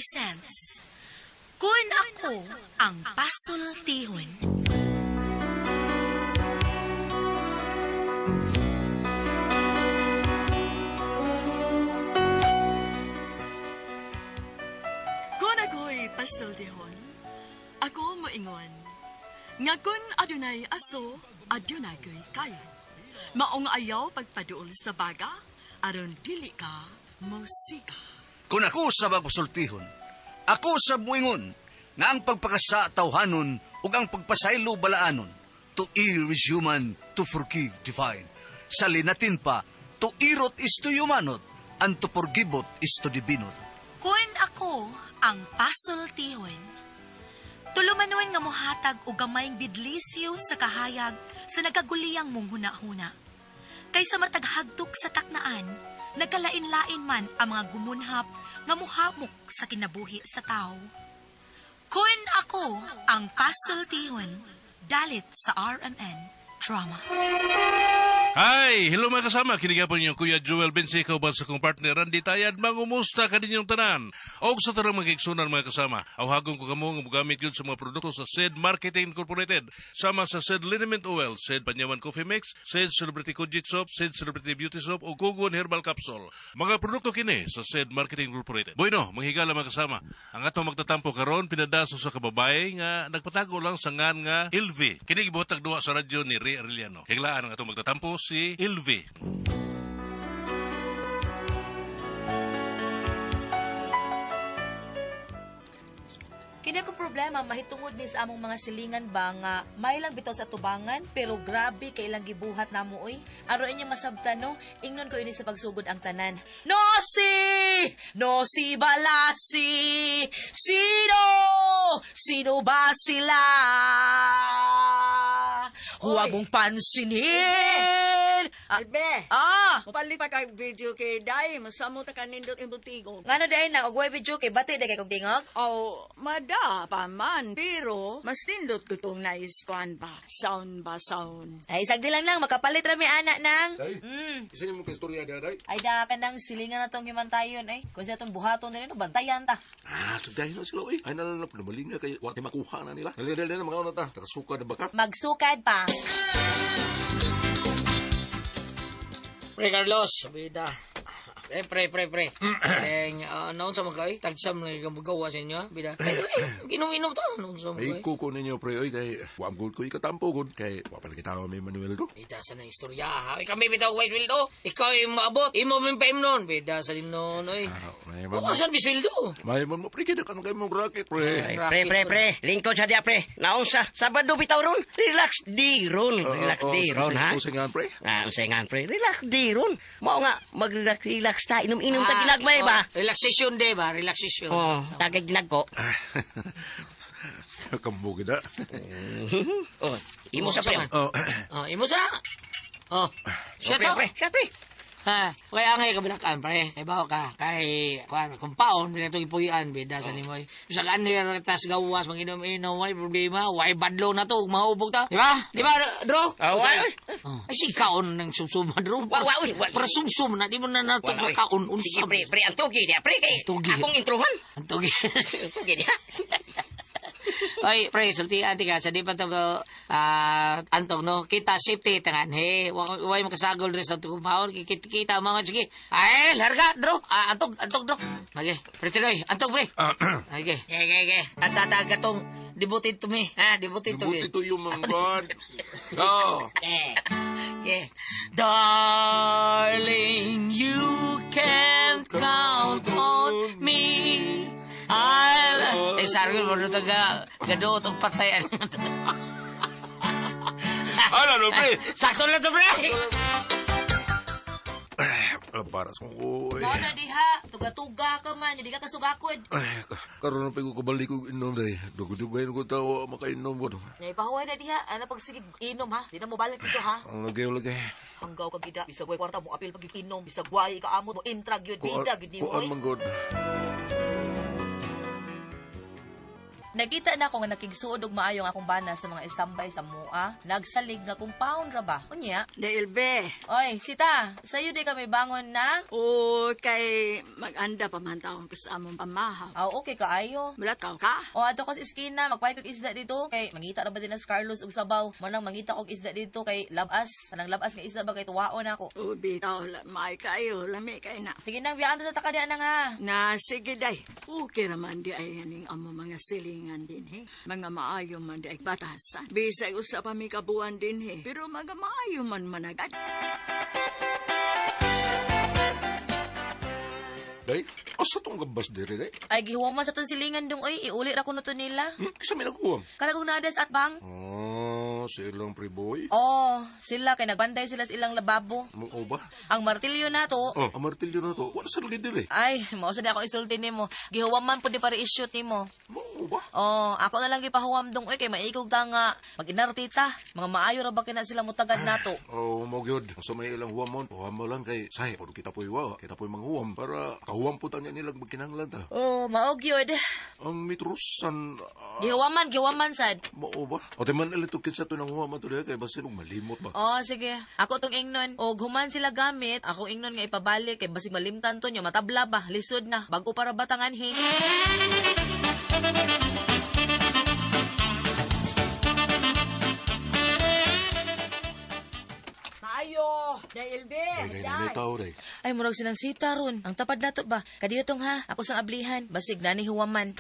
presents Kun Ako Ang Pasultihon. Kun ako'y pasultihon, ako moingon, nga kun adunay aso, adunay ko'y kayo. Maong ayaw pagpaduol sa baga, aron dili ka musika. Kung ako sa magpasultihon, ako sa muingon, nga ang pagpakasa tawhanon ug ang pagpasaylo balaanon, to err is human, to forgive divine. Sa linatin pa, to irot is to humanot, and to forgiveot is to divinot. Kun ako ang pasultihon. Tulumanon nga mohatag og gamayng bidlisyo sa kahayag sa nagaguliyang mong hunahuna. Kaysa mataghagtok sa taknaan, nagkalain-lain man ang mga gumunhap nga muhamok sa kinabuhi sa tao. Kun ako ang pasultihon, dalit sa RMN Drama. Hi! Hello mga kasama! Kiniga po ninyo Kuya Joel Bensi, kauban sa kong partner Randy Tayad. Mangumusta ka ninyong tanan? O sa tarang mga igsunan mga kasama, awhagon ko kamo nga mogamit yun sa mga produkto sa SED Marketing Incorporated. Sama sa SED Liniment Oil, SED Panyawan Coffee Mix, SED Celebrity Kojit Soap, SED Celebrity Beauty Soap o Gugon Herbal Capsule. Mga produkto kini sa SED Marketing Incorporated. Bueno, manghigala mga kasama. Ang atong magtatampo karon pinadaso sa kababay nga nagpatago lang sa ngan nga LV. Kini gibuhatag duwa sa radyo ni Ray Arellano. Higlaan ang atong magtatampo si LV. Kini akong problema mahitungod ni sa among mga silingan ba nga may lang bitaw sa tubangan pero grabe kay ilang gibuhat namo oy. Aron inyong masabtan no, ingnon ko ini sa pagsugod ang tanan. No si, no si balasi. Sino? Sino ba sila? Huwag mong pansinin. Ah, Albe, ah, mapalit pa kay video kay Day, masamo ta kanindot imong tingog. ngano day na og way video kay bati day kay kog tingog? Oh, mada pa man, pero mas nindot ko tong nice kuan ba, sound ba sound. Ay, sagdi lang lang makapalit ra mi ana nang. Day, isa niyo mong kaistorya niya, Day. Ay da ka nang silingan na tong himantayon eh. Kung siya tong buhaton din no, bantayan ta. Ah, sugdahin na sila, oy. Ay, nalalap na malinga kay wati makuha na nila. Dali, dali, dali, mga una ta. Nakasuka na baka. Magsukad pa. Pre Carlos, bida. Eh, pre, pre, pre. Eh, noon sa mga kay, tagsam na gawa sa inyo, bida. Eh, inom-inom ta, noon sa mga Ay, kay. kuko ninyo, pre, oy, kay wam gud ko ikatampo gud. Kay wapal kita may Manuel do. Bida sa nang istorya, ha? Kami bitaw way sweldo. Ikaw yung maabot, imo min paim nun. Bida sa din nun, oy. Ah, may O, man. saan bisweldo? May man mo, pre, kita ka kayo mong racket, pre. Pre, pre, pre. Lingkod sa diya, pre. Naunsa. Sabado bitaw ron. Relax di ron. Relax di ron, ha? Usay nga, pre. Ah, unsay nga, pre. Relax di ron. Mao nga, mag-relax, relax ta. Inom-inom ta ginagmay ba? Oh, relaxation day ba? Relaxation. Oh, tagay ginagko. Kambo kita. Oh, imo sa pre. Oh, Oh, imo sa. Oh. Siya Pre, sa. pre, siya, pre. Ha, kaya nga kabilakan pre, kay bawo ka, kay kuan kumpaon binatong ipuyan bida sa nimo. Sa kanir tas gawas manginom-inom way problema, way badlo na to, mahubog ta. Di ba? Di ba, Dro? Ah, wa, oy. Oh. Ay si kaon ng sumsuma, Dro. Wa, wa, oy, wa. Para sumsum na di mo na nato Wa, oy. kaon unsa. Sige, pre, pre, ang tugi niya, pre. Kay, Tugi. akong introhan. Ang tugi. Ang tugi niya. Oy, pre, sulti anti ka sa di pa to antong no. Kita safety tangan he. Way makasagol res sa kumpaon kita kita mga sige. Ay, larga dro. Ah, antog antog dro. Okay, pre tuloy, antog pre. Okay. Okay, okay, okay. At tataga tong devoted to me. Ha, devoted to me. Buti to yung mga God. Oh. Yeah. Yeah. Darling, you can count on me. I'll... Eh, sorry, mo na taga gaduot og patay. Ano, no, pre? Sakto lang to, pre! Para sa ko, oy. Mao na diha, tuga-tuga ka man, hindi ka kasugakod. Ay, karon na pa ko kabalik ko inom, day. Dugay-dugay na ko tao makainom ko. Ngay pahuway na diha, ana pag sige inom ha. Di na mo balik dito ha. Ang lagay, lagay. Hanggaw ka gida, bisag way kwarta mo apil pag inom, bisag way ka amot mo intra gyud bida gyud nimo. Kuan oy. man god. Nakita na ko nga nakigsuod og maayo ang akong bana sa mga istambay sa mua. Nagsalig nga compound ra ba? Unya. Dahil be. Oy, sita, sayo di kami bangon na? O kay mag-anda pa man taon ko sa among pamahaw. Aw, okay kaayo. Mulakaw ka? O ato ko sa iskina, magpahit kog isda dito kay mangita ra ba din ang Carlos og sabaw. Mo nang mangita kog isda dito kay labas, kanang labas nga isda ba kay tuwaon ako. O bitaw, may kayo, lami kay na. Sige nang biyaan ta sa takadian na nga. Na, sige day. Okay raman di ay aning amo mga silingan din he. Mga maayo man di ay batasan. Bisag usa pa mi kabuan din he. Pero mga maayo man managad. Day, asa tong gabas diri day? Ay gihuwaman sa tong silingan dong oy, iuli ra ko na to nila. Kisa may naghuwam. Kana kong naadas at bang? Ah, silang preboy. Oh, sila kay nagbanday sila sa ilang lababo. Mao ba? Ang martilyo na to. Oh, ang martilyo na to. Wala sa lagi diri. Ay, mao sa di ako isulti nimo. Gihuwaman pud ni para i-shoot nimo. Mao ba? Oh, ako na lang gipahuwam dong oy kay maikog ta nga mag-inartita. Mga maayo ra ba kina sila mutagad nato. Oh, mo gyud. Sa may ilang huwamon, huwam mo lang kay say, pud kita po'y wa, kita po'y manghuwam para kahuwam po tanya nilang magkinahanglan ta. Oh, mao gyud. Ang mitrusan, Gihuwaman, gihuwaman sad. mao ba? O di man alito kinsa to nang huwam to diha kay basin og malimot ba. Oh, sige. Ako tong ingnon. Og human sila gamit, ako ingnon nga ipabalik kay basig malimtan to nyo, matabla ba, lisod na. Bago para batangan he. Maayo, dahil be. Ay, day, day, tao day. Ay, murag silang sita ron. Ang tapad nato ba? Kadiyo tong ha. Ako sang ablihan. Basig nani huwaman.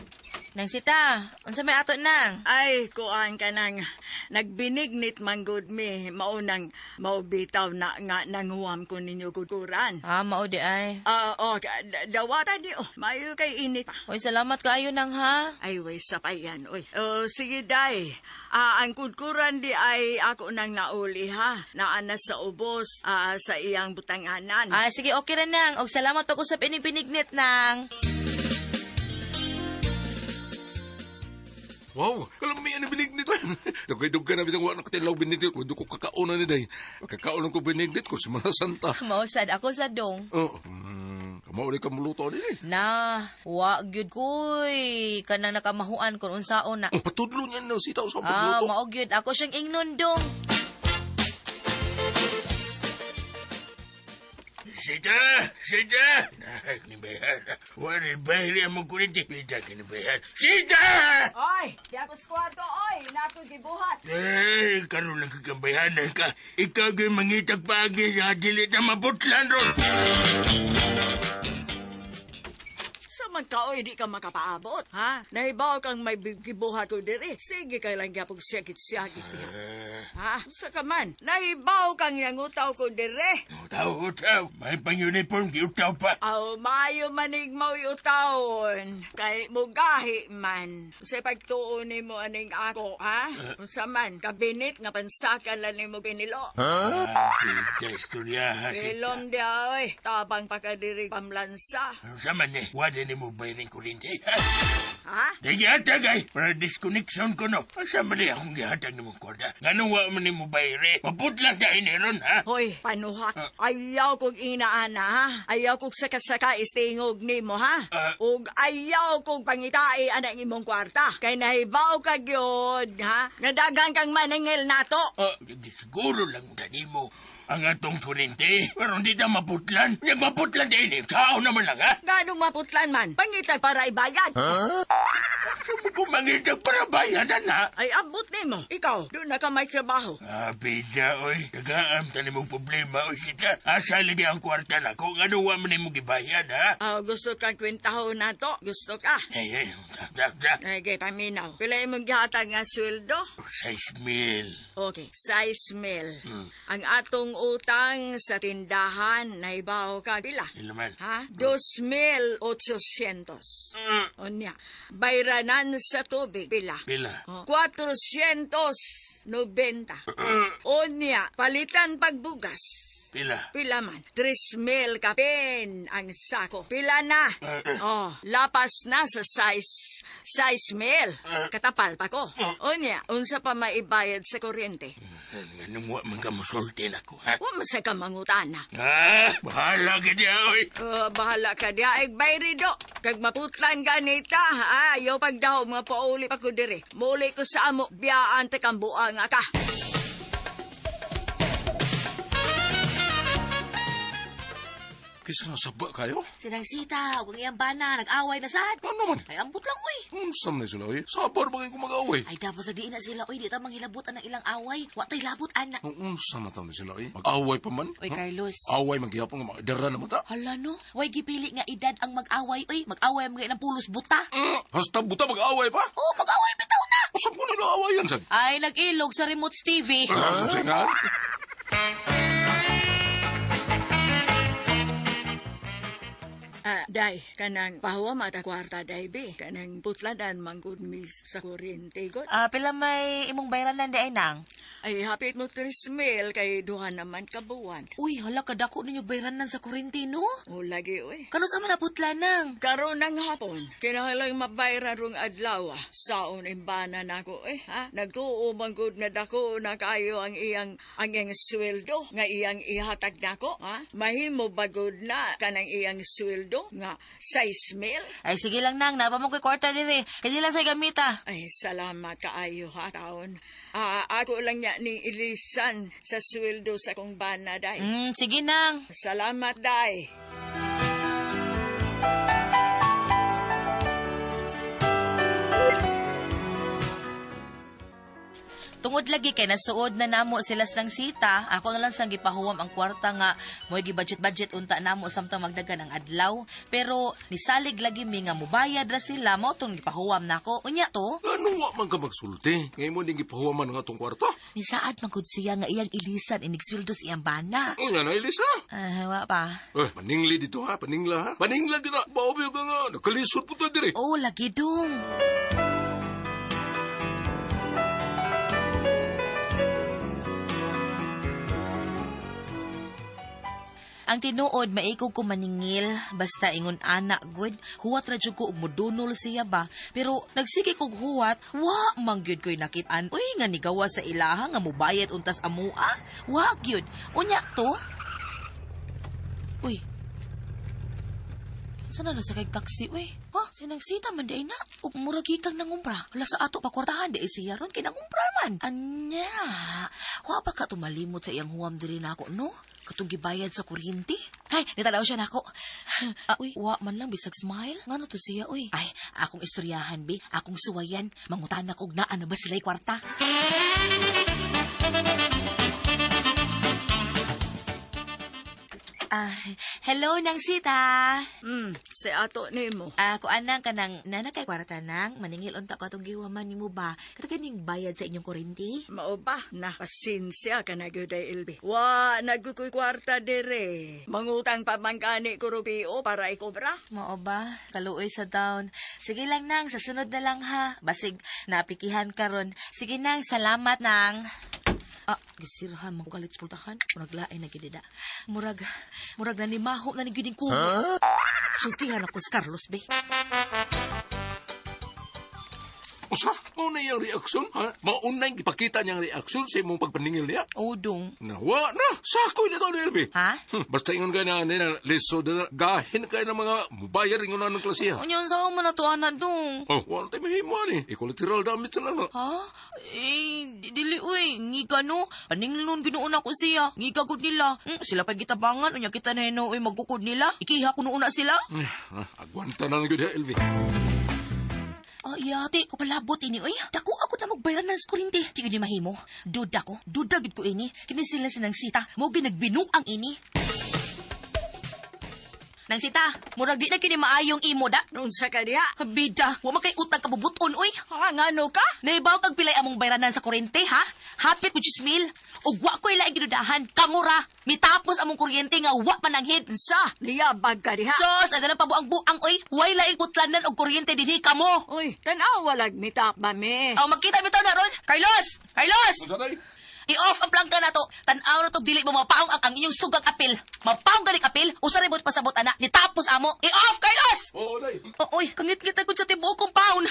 Nang sita, unsa may ato nang? Ay, kuan ka nang nagbinignit man gud mi, maunang maubitaw na nga nanghuwam ko ninyo kukuran. Ah, mao di ay. Ah, oh, dawatan di oh, maayo kay init pa. Oy, salamat kaayo nang ha. Ay, way sa pa yan, oy. Oh, sige, day. Ah, ang kudkuran di ay ako nang nauli, ha? Naana sa ubos, sa iyang butanganan. Ah, sige, okay ra nang. Og salamat pag-usap ining binignit nang. Wow, kalami ang binignit. Dugay-dugay na bitang wa na katilaw binignit. Kundo ko kakaon na ni day. Kakaon ko binignit ko sa mga santa. Mao sad ako sa dong. Oh, kamao rin ka muluto ni. Na, wa gyud koy. Kanang nakamahuan kun unsaon na. Oh, patudlo niya na sitaw sa Ah, pagluto. mao gyud ako siyang ingnon dong. Sita! Sita! Nah, kinibayan. Wala bayri ang kurinti. Pita kinibayan. Sita! Oy, di ako sa kwarto, oy. Nako gibuhat. Eh, karon lang kagambayanan ka. Ikaw ga'y mangitag paagi sa dili ta maputlan ron. Sa man ka, oy, di ka makapaabot, ha? Nahibaw kang may gibuhat ko diri. Sige kay lang gyapon siyagit-siyagit diha. Ha? Sa ka man, nahibaw kang nangutaw ko diri. Utaw, utaw. May pang-uniform, giutaw pa. Aw, maayo manig mo iutawon. Kay mugahi man. Sa pagtuon nimo aning ako, ha? Unsa man, kabinet nga pansakan lang nimo pinilo. Ah, sita, istorya ha, sita. Ilom di oy, tabang pa ka diri pamlansa. Sa man eh, wala ni mo bayarin kurinti. Ha? Di gihatag ay, para disconnection ko no. Asa man eh akong gihatag ni mong kwarta? Ganun wa man ni mo bayre. Maputlan ta ini ron, ha? Hoy, panuhak. Ayaw kong inaana, ha? Ayaw kong sakasaka istingog nimo, ha? Ug ayaw kong pangitai anang imong kwarta. Kay nahibaw ka gyud, ha? Nadagang kang maningil nato. Ah, siguro lang mo ang atong kurinti. Pero hindi ta maputlan. Yung maputlan din eh. Tao naman lang, ha? Ganong maputlan man, pangitag para ibayad. Asa mo pumangitag para bayadan, ha? Ay, abot nimo. Ikaw, doon na ka may trabaho. Ah, pida, oy. Tagaam ta mong problema, oy, sita. Asa lagi ang kwarta na ko. Ano wa man nimo gibayad, ha? Ah, gusto kang kwentahon na to. Gusto ka. Ay, ay, ta, ta, ta. Okay, paminaw. Pila imong gihatag nga sweldo? 6,000. Okay, 6,000. Ang atong utang sa tindahan, naibaw ka pila? Ilan man? Ha? 2,800. Unya. Bayranan sa tubig, pila? Pila? Oh, 490. Unya, palitan pagbugas. Pila? Pila man? 3,000 kapin ang sako. Pila na? Oh, lapas na sa size 6,000. Katapal pa ko. Unya, unsa pa maibayad sa kuryente? Nganong wa man ka musulti nako, ha? Wa man sa ka mangutana. Ah, bahala ka diya, oy. Oh, bahala ka diha. Ay, bayri do. Kag maputlan ganita, ha? Ayaw pagdahom nga pauli pa ko diri. Muli ko sa amo, biyaan ta kang buang ka. Kisa na saba kayo? Sinang sita, huwag iyang bana, nag-away na sad. Ano man? Ay, ambot lang, uy. Unsa man sila, oy? Sabar ba kayo kung mag-away? Ay, dapat sa diin na sila, uy. Di ta manghilabutan ang ilang away. Wa tay labot, ana. Unsa man taon sila, oy? Mag-away pa man? Uy, Ha? Carlos. Away man gihapon nga mga dara na mo ta. Hala, no? Way gipili nga edad ang mag-away, uy. Mag-away mga ilang pulos buta. Hasta buta mag-away pa? Oh, mag-away bitaw na. Usap ko nila awayan, sad. Ay, nag-ilog sa remote TV. Ah, singan? Ah, day, kanang pahuwa mata kwarta, day, be. Kanang putladan manggod mi sa kuryente, god. Ah, pila may imong bayranan di ay nang? Ay, hapit mo 3,000 kay duha naman kabuwan. Uy, hala kadako ninyo bayranan sa kuryente, no? O, lagi, uy. Kano sa man naputla nang? Karon ng hapon, kinahanglang mabayra rong adlaw. Saon imbana nako eh, ha? Nagtuo man gud na dako na kayo ang iyang sweldo nga iyang ihatag nako, ha? Mahimo ba gud na kanang iyang sweldo nga 6,000? Ay, sige lang nang, napa mo ko'y kwarta diri. Kanya lang sa gamita. Ay, salamat kaayo ha, taon. Ah, ako lang niya ning ilisan sa sweldo sa kong bana, day. Sige nang. Salamat, day. Tungod lagi kay nasuod na namo sila ng sita, ako na lang sang gipahuwam ang kwarta nga mo'y gibudget-budget unta namo samtang magdagan ang adlaw. Pero nisalig lagi mi nga mubayad ra sila mao tong gipahuwam nako. Unya to, Ano wa man ka magsulti? Ngayon mo ding gipahuwaman ang atong kwarta? nisaad man gud siya nga iyang ilisan inigsweldo sa iyang bana. Nga na, Elisa. Ah, wa pa. Eh, paningli dito ha, paningla ha. Paningla gina, baobi ka nga, nakalisod po ta diri. Oh, lagi dong. Ang tinuod maikog ko maningil basta ingon ana good huwat ra jud ko og modunol siya ba pero nagsige kog huwat wa man gyud ko'y nakit-an uy nga nigawa sa ilaha nga mobayad untas amua wa gyud unya to. Uy, kinsa na nasa kay taxi uy? Ha, sinagsita man di ay na ug murag hikang nangumpra wala sa ato pakwartahan di ay siya ron kay nangumpra man anya. Wa pa ka tumalimot sa iyang huwam diri nako no katong gibayad sa kuryente. Ay, nitanaw siya nako. Ah, uy, wa man lang bisag smile. Ngano to siya uy? Ay, akong istoryahan be, akong suwayan. Mangutan ako og naa na ba sila'y kwarta. Ah, hello nang sita. Si ato nimo. Ah, kuan nang kanang nana kay kwarta nang maningil unta ko atong giwaman nimo ba? Katagan bayad sa inyong kuryente. Mao ba? Na, pasensya ka na gyud ay, Ilbi. Wa, nagkukoy kwarta dire. Mangutang pa man gani ko rupio para ikobra. Mao ba? Kaluoy sa town. Sige lang nang, sa sunod na lang ha. Basig napikihan karon. Sige nang, salamat nang. Ah, gisirhan man ko galit sa pultahan. Murag lain na gid da. Murag murag na nimaho na ni gyud ko. Sultihan ako sa Carlos be. Usa, mauna iyang reaksyon, ha? Mauna yung gipakita niyang reaksyon sa imong pagpaningil niya. Udong. Na, wa na, sakoy na to ni Elvi. Ha? Basta ingon ka na, na, lisod na, gahin kayo ng mga mubayar ingon na ng klasiya. Unya unsa man na to ana dong? Oh, wala tayo mahimo ani. Ikaw-literal damage na lang. Ha? Eh, dili uy, ngika no. Paninglon ginuon ako siya. Ngika gud nila. Sila pa gitabangan unya kita na hino uy magukod nila. Ikiha kuno una sila. Agwanta na lang yun, ha, Elvi. Ay, ate, ko palabot ini uy. Dako ako na magbayran ng kuryente. Di ni mahimo. Duda ko, duda gid ko ini. Kini sila sinang sita, mo ginagbinuang ini. Nang sita, murag di na kini maayong imo da. Unsa ka diha? Bida, wa man kay utang kabubuton uy. Ha, ngano ka? Naibaw kag pilay among bayranan sa kuryente, ha? Hapit mo 10,000. Ug wa ko'y laing gidudahan. Kamura, mitapos among kuryente nga wa mananghid. Unsa? Niyabag ka diha? Sos, adala pa buang-buang oy. Way laing putlanan og kuryente dinhi kamo. Uy, tan-awa lag mitap ba me? Aw magkita bitaw na ron. Carlos! Carlos! Unsa, day? I-off ang plangka nato. Tan-aw na to dili mo mapaong ang inyong sugang apil. Mapaong galing apil, usa rebot pasabot ana. Nitapos amo. I-off, Carlos! Oo, day. Oh, oy, kangit-ngit ko sa tibuok kong paon.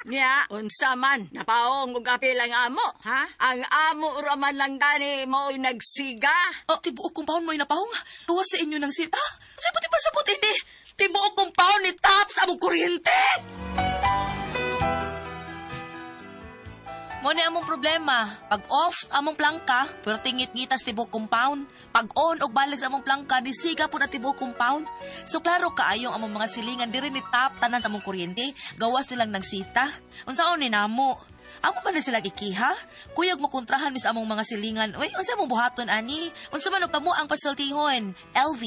Nya, unsa man, napaong og apil ang amo, ha? Ang amo ra man lang gani mo'y nagsiga. Oh, tibuok kong paon mo'y napaong. Tuwa sa inyo ng sita. Sa puti pasabot ini. Tibuok kong paon ni taps among kuryente. Mo ni among problema. Pag off among plangka, pero tingit-ngitas tibuok compound. Pag on og balik sa among plangka, disiga po na tibuok compound. So klaro kaayong among mga silingan diri ni tap tanan sa among kuryente, gawas nilang nagsita. Unsaon ni namo? Amo man na sila gikiha? Kuyog mo kontrahan mis among mga silingan. Uy, unsa mong buhaton ani? Unsa man og kamo ang pasultihon? LV.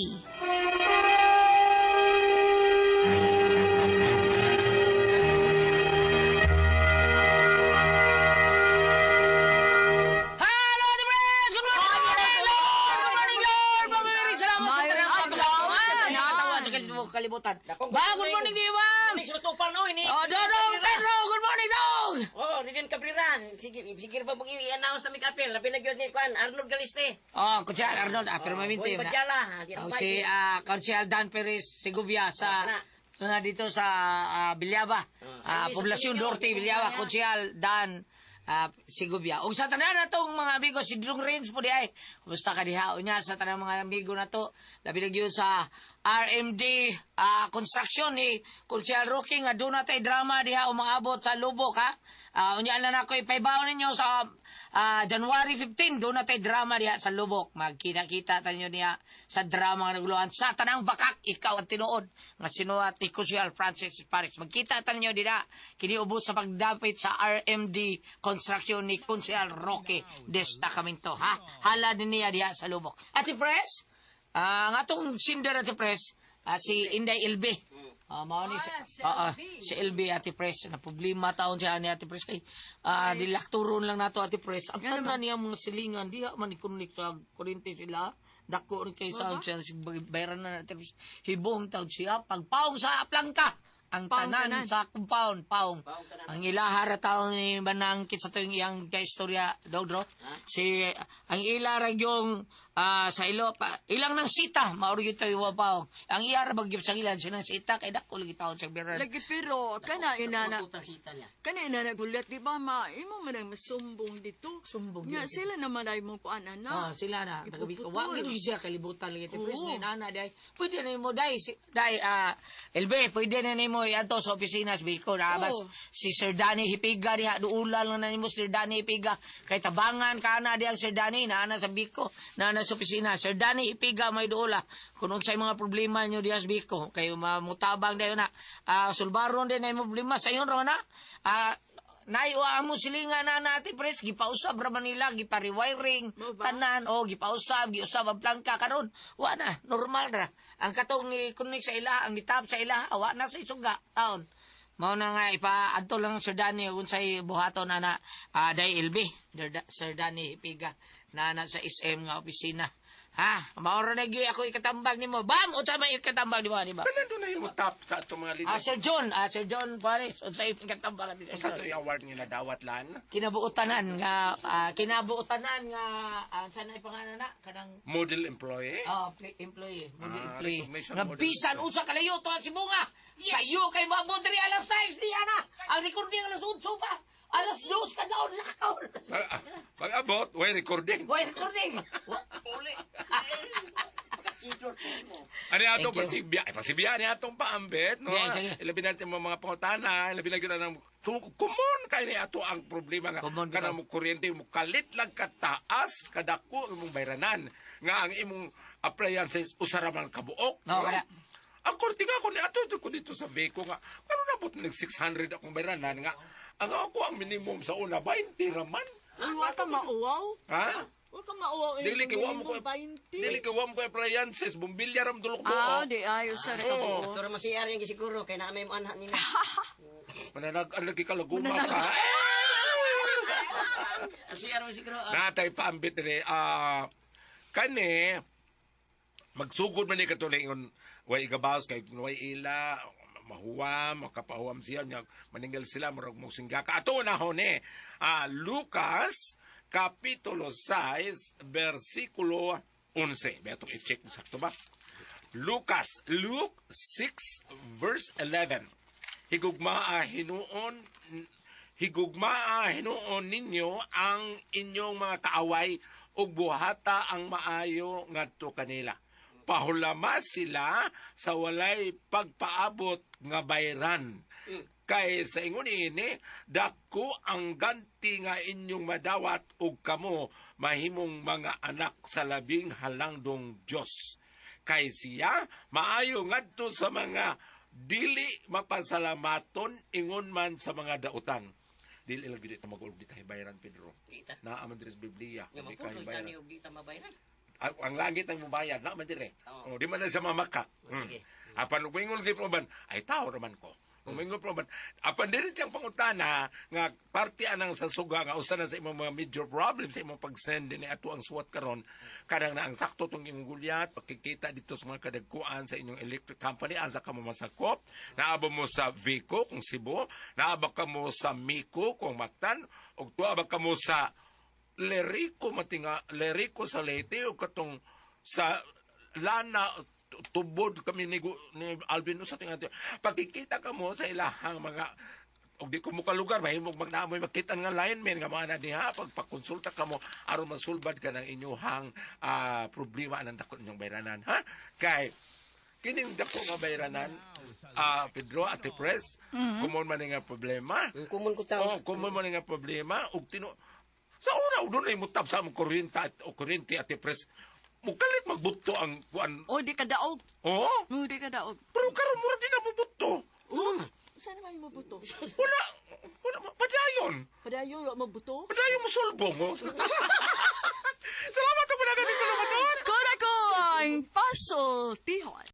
Hello, the friends! Good morning, good morning, Lord! Good morning, Lord! Mamimiri, salamat sa Mayroong tanang adlaw sa sa tanan. katawan sa kalibutan. Ba, good morning, di ma'am! Oh, Dodong Pedro, good morning, dong! Oh, Rigen Cabrera. Sige, sige pa pag i-announce sa Mikapel. Labi na gyud ni Kwan Arnold Galiste. Oh, Kutsal Arnold, pero maminti Boy na. Badjala. Oh, si Consial Dan Perez Segovia sa Oh, na. dito sa Bilyaba. Oh, Poblasyon sa Norte, Bilyaba, Consial Dan Segovia. Ug sa tanan natong mga amigo si Drung Rins po di ay. Kumusta ka diha unya sa tanang mga amigo nato? Labi na gyud sa RMD Construction ni Consial Roque nga doon natay drama diha umaabot sa Lubok ha. Unya na nako ipaibaw ninyo sa January 15 doon natay drama diha sa Lubok. Magkita-kita tanyo niya sa drama nga naguluhan sa tanang bakak ikaw ang tinuod nga sinuhat ni Consial Francis Paris. Magkita tanyo diha kiniubos sa pagdapit sa RMD Construction ni Consial Roque Destacamento ha. Hala din niya diha sa Lubok. Ate Pres, ang atong sinder Ate Pres, si Inday Ilbe. Mao ni si, si LB Ate Pres na problema taon siya ni Ate Pres kay dilakturon lang nato Ate Pres. Ang tanan niya mga silingan diha man i-connect sa kuryente sila. Dako ni kay sa siya bayaran na Ate Pres. Hibong taon siya pagpaong sa plangka. Ang Paong tanan tanan. sa compound, paong. Ang ilahara taon ni Banangkit sa tuwing iyang kaistorya, Dogdro. Si, ang ila ra yung sa ilo, pa, ilang nang sita, mauro gyud to iwa paong. Ang iya ra bagyop sa ilan, sinang sita, kay dako lagi taon sa biran. Lagi pero kana inana Utang sita niya. kana inana gulat di ba ma imo man ang masumbong dito. Sumbong Nga yun. sila naman ay mo kuan Ah, ana. sila na tagabi ko. Ipuputol. Wa gid siya kalibutan lagi ti pres Oo. ngayon ana day. Pwede na nimo day si, day LB, pwede na nimo iadto sa opisina sa Bicol. Bas Oo. si Sir Danny Hipiga diha duulan lang na nimo Sir Danny Hipiga kay tabangan ka na diha Sir Danny naa na sa Bicol, naa na sa opisina. Sir Danny Hipiga may duula. Kung unsay mga problema nyo diha sa Bicol, kayo mamutabang dayon na. Sulbaron din na imo problema sayon ra man na. Nay o amo silingan na natin pres gipausab ra man nila gipa-rewiring tanan o gipausab giusab ang plangka karon wa na normal ra ang katong ni connect sa ila ang gitap sa ila wa na sa isuga taon mao na nga ipa adto lang Sir Danny unsay buhaton ana day LB Sir Danny Piga na na sa SM nga opisina ha mao ra na gyud ako ikatambag nimo bam unsa may ikatambag nimo ani ba Kanang doon na yung tap sa atong mga linya. Sir John Sir John Paris unsay ikatambag ni Sir Sa John to yung award nga nadawat lan. kinabuotanan nga sana ipangalan na kanang Model employee. Employee, model employee. Recognition Nga model bisan employee. unsa kalayo to ang sibunga. Sayo kay maabot diri alas 6 di ana. Ang recording alas 8 pa. Alas 2 ka daw lakaw. Pag-abot, way recording. Way recording. Ano atong Thank you. pasibya? Ay, pasibya ni atong paambit, no? Yeah, sige. Ilabi natin mga mga pangutana, ilabi na gyud ang common kay ni ato ang problema nga Common kanang bitaw. mo kuryente mo kalit lang kataas kadako ang imong bayranan nga ang imong appliances usa ra man kabuok. No, kana. Ang korte nga ko ni ato ko dito sa Beko nga karon nabot nag 600 akong bayranan nga ang ako ang minimum sa una 20 ra man. Uy, wa ka mauwaw. Ha? Wa ka mauwaw. Dili kay wa mo ko 20. Dili kay wa mo ko appliances, bumbilya ram dulok mo. Di ayo sa Oo. ka. Turo mo si Arian siguro kay naa may mo anha nila. Mananag ang lagi ka laguma ka. Si Arian siguro. Natay paambit rin. Kani, magsugod man ni katulad ingon, way igabaws kay way ila, mahuwam, makapahuwam siya, nya, maninggal sila, murag mo singga ka. Ato na hon eh. Lucas Kapitulo 6, versikulo 11. Beto, i-check mo sakto ba? Lucas, Luke 6, verse 11. Higugmaa hinuon, higugmaa hinuon ninyo ang inyong mga kaaway ug buhata ang maayo ngadto kanila. Pahulama sila sa walay pagpaabot nga bayran. Kay sa ingon ini, dako ang ganti nga inyong madawat ug kamo mahimong mga anak sa labing halangdong Dios. Kay siya maayo ngadto sa mga dili mapasalamaton ingon man sa mga dautan. Dili lang gyud ito mag-ulog di tayo bayaran, Pedro. Kita. Naa man diri sa Biblia. Nga Di kayo mapuloy sa bayaran. niyo di ta mabayaran. Ang langit ang mubayad na man dire. Oo. Oh, di man na sa mamaka. Oh, sige. Apan ug moingon gyud man, ay tao raman ko. Moingon pa man. Apan diri siyang pangutana nga parte anang sa suga nga usa na sa imong mga major problem sa imong pag-send dinhi ato ang suwat karon, kanang na ang sakto tong imong gulyat pagkikita dito sa mga kadagkuan sa inyong electric company, asa ka mo masakop, naaba mo sa Vico kung Cebu, naaba ka mo sa Mico kung Mactan, ug tuwa ba ka mo sa Lerico matinga, Lerico sa Leyte, o katong sa Lana, tubod kami ni Alvin sa tinga. Pagkikita ka mo sa ilahang mga, og di ko mo kalugar mahimong magnaamoy makita nga lineman nga mga na diha, pagpakonsulta ka mo aron masulbad ka ng inyuhang problema anang dako inyong bayranan, ha, kay kining dako nga bayranan, Pedro, Ate Pres, common man nga problema. Common ko tao. Oh, common man nga problema ug tino sa una og dunay mutab sa among kuryente at o kuryente, Ate Pres, mukalit magbuto ang kuan. O, di ka daog. Oh. O, di ka daog. Pero karon mura di na mobuto. Saan naman yung mabuto? Wala, wala, padayon. Padayon, wa mabuto? Padayon mo sulbong, oh. Salamat po na ganito naman doon. Kura ko ang pasultihon.